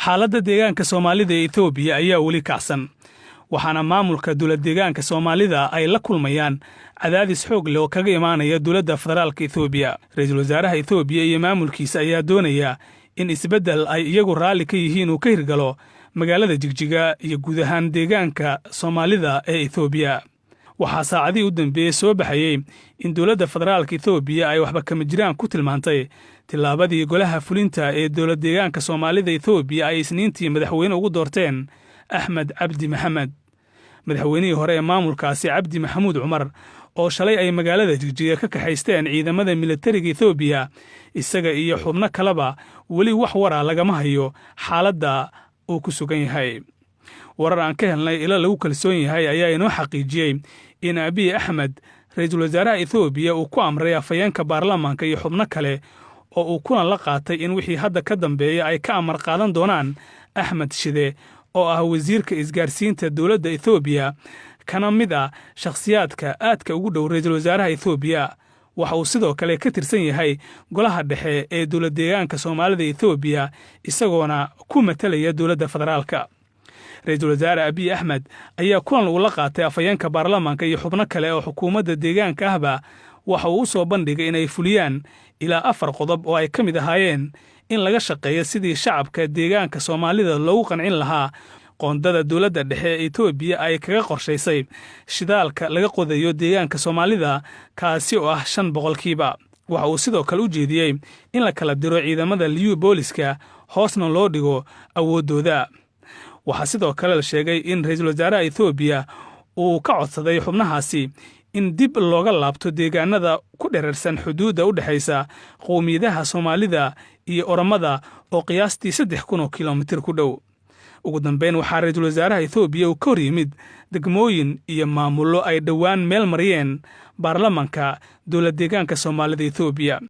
Xaaladda deegaanka Soomaalida ee Etoobiya ayaa weli kacsan, waxaana maamulka dowlad deegaanka Soomaalida ay la kulmayaan cadaadis xoog leh oo kaga imaanaya dowladda federaalka Etoobiya. Ra-iisul wasaaraha Etoobiya iyo maamulkiisa ayaa doonaya in isbeddel ay iyagu raalli ka yihiin uu ka hirgalo magaalada Jigjiga iyo guud ahaan deegaanka Soomaalida ee Etoobiya. Waxaa saacadihii u dambeeyey soo baxayey in dowladda federaalka Etoobiya ay waxba kama jiraan ku tilmaantay tillaabadii golaha fulinta ee dowlad deegaanka Soomaalida Etoobiya ay Isniintii madaxweyne ugu doorteen Axmed Cabdi Maxamed. Madaxweynihii hore ee maamulkaasi, Cabdi Maxamuud Cumar, oo shalay ay magaalada Jigjiga ka kaxaysteen ciidamada militariga Etoobiya, isaga iyo xubno kaleba, weli wax wara lagama hayo xaaladda uu ku sugan yahay. Warar aan ka helnay ilo lagu kalsoon yahay ayaa inoo xaqiijiyey in Abiy Axmed, ra-iisul wasaaraha Etoobiya, uu ku amray afhayeenka baarlamaanka iyo xubno kale oo uu kulan la qaatay in wixii hadda ka dambeeya ay ka amar qaadan doonaan Axmed Shide, oo ah wasiirka isgaarsiinta dowladda Etoobiya, kana mid ah shakhsiyaadka aadka ugu dhow ra-iisul wasaaraha Etoobiya. Waxa uu sidoo kale ka tirsan yahay golaha dhexe ee dowlad deegaanka Soomaalida Etoobiya, isagoona ku matalaya dowladda federaalka. Ra-iisul wasaare Abiy Axmed ayaa kulan uu la qaatay afhayeenka baarlamaanka iyo xubno kale oo xukuumadda deegaanka ahba waxa uu u soo bandhigay inay fuliyaan ilaa afar qodob, oo ay ka mid ahaayeen in laga shaqeeyo sidii shacabka deegaanka Soomaalida loogu qancin lahaa qoondada dowladda dhexe ee Etoobiya ay kaga qorshaysay shidaalka laga qodayo deegaanka Soomaalida, kaasi oo ah 5%. Waxa uu sidoo kale u jeediyey in la kala diro ciidamada Liyu Booliska, hoosna loo dhigo awooddooda. Waxaa sidoo kale la sheegay in ra-iisul wasaaraha Etoobiya uu ka codsaday xubnahaasi in dib looga laabto deegaanada ku dherarsan xuduudda u dhexaysa qowmiyadaha Soomaalida iyo Oromada, oo qiyaastii 3000 oo kilomitir ku dhow. Ugu dambeyn, waxaa ra-iisul wasaaraha Etoobiya uu ka hor yimid degmooyin iyo maamullo ay dhowaan meel mariyeen baarlamanka dowlad deegaanka Soomaalida Etoobiya.